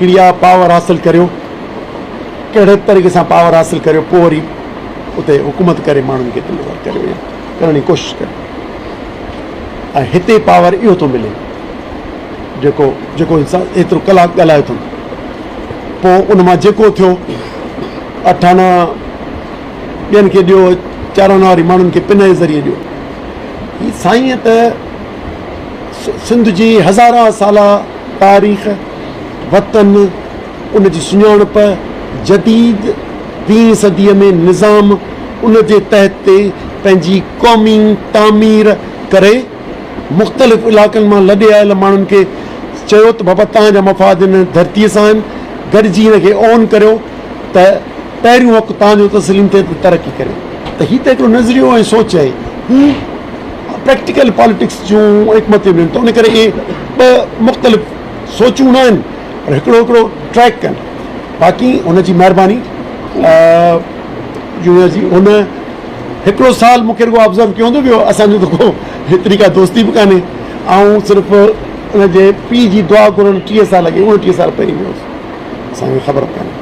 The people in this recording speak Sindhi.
هڪڙي آ پاور حاصل ڪريو، ڪهڙي به طريقي سان پاور حاصل ڪريو پوء وري اتي حڪومت ڪري ماڻهن کي ڊليور ڪريو يا ڪرڻ جي ڪوشش ڪريو ۽ هتي پاور اهو ٿو ملي جيڪو جيڪو انسان ايترو ڪلاڪ ڳالهائي ٿو پوء ان مان جيڪو ٿيو اٺانا ٻين کي ڏيو چارانا وري ماڻهن کي پن جي ذريعي ڏيو. هي سائين ته سنڌ جي هزارها سالا تاريخ، وطن، ان جي سڃاڻپ، جديد ويهين صديء ۾ نظام ان جي تحت تي پنهنجي قومي تعمير ڪري مختلف علائقن مان لڏي آيل ماڻهن کي چيو ته بابا توهان جا مفاد هن ڌرتيء سان آهن گڏجي هن کي اون ڪريو ته پهريون حق توهان جو تسليم ٿئي ته ترقي ڪريو ته هي ته هڪڙو نظريو ۽ سوچ آهي هو پريڪٽيڪل پاليٽڪس جون حڪمتون ڏين ته ان ڪري اهي ٻه مختلف سوچون نه آهن پر هڪڙو هڪڙو ٽريڪ آهن باقي هن جي مهرباني جونيئر جي هن هڪڙو سال مون کي رڳو آبزرو ڪيو هوندو ٻيو اسان جو ته ڪو هيتري ڪا دوستي به ڪانهي آئون صرف ان جي پيء جي دعا گهرڻ 30 سال اڳي 29 سال پهرين ويو هوس اسان کي خبر به ڪانهي.